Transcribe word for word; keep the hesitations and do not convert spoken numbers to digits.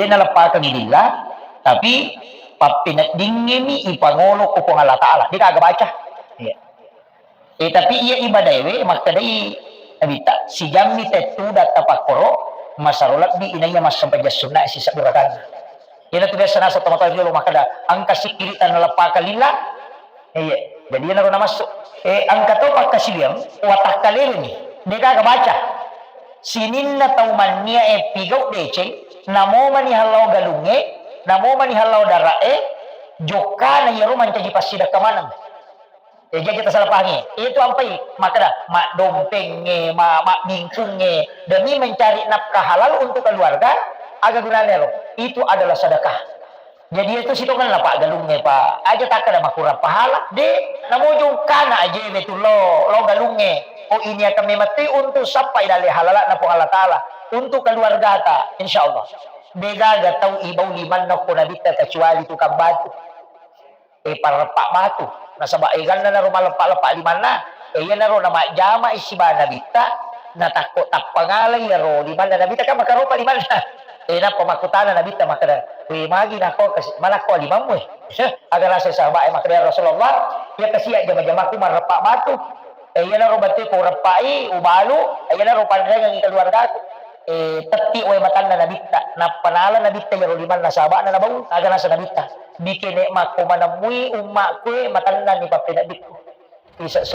De' naleppakengngi lillah, tapi pappeneddingngemi ipangolo ko Puang Allah Ta'ala. De' gaga baca. Iya. Eh, tapi iya ibadaewe makkedai Nabitta, sijammi tettuda tapakkoro, masaro lebbi inaiya massempajang sunna sisebbu rakaat. Iyanatu biasa naseng tomatoa riolo makkeda, engka sikkiritta naleppakeng lillah. Iya, jadi iyanaro namassu. Eh, engka to pakkasiwiang, watakkaleleni. De' gaga baca. Sininna tau manniae pigau deceng, namomani hallao galungnge, namomani hallao dara'e, jokkana iyaro mancaji passidekka maneng. Eh, jaji tasala pahangngi. Itu ampai makkeda, maddompengnge, ma-, mabbingkungnge, demi mencari nafkah halal untuk keluarga, aga gunana ero? Itu adalah sedekah. Jadi itu sitongenna, Pak, galungnge, Pak. Aja takkeda makurang pahala, de', namo jokkana ajewe tu lo, lo galungnge. Oh, ini akan memetti untuk sappai dalle halala'na Puang Allah Ta'ala, untuk keluargata, insyaallah. De' gaga tau ibau limanna ko Nabitta kecuali tukang batu. Eh, pareppa batu. Nasaba eganna naro maleppa-leppa limanna. Eh, iyanaro namajjama siba Nabitta, natakko tappa ngala iyaro limanna Nabitta, kan makaropa limanna. Eh, nappa makkutana Nabitta makkeda, "We, magi nako kasi-, manakko limammu, eh?" Aga naseng sahabat e makkeda, "Ya Rasulullah, iya kasi jama-jamaku mareppa batu. Eh, iyanaro batue ko ureppai, ubalu, eh, iyanaro panrengengngi keluargaku." Eh, tetti wae matanna Nabitta. Nappa nala Nabitta iyaro limanna sahaba'na nabau. Aga naseng Nabitta, "Bikene makko manemmui ummakku e matannanni pappeneddikku." Isa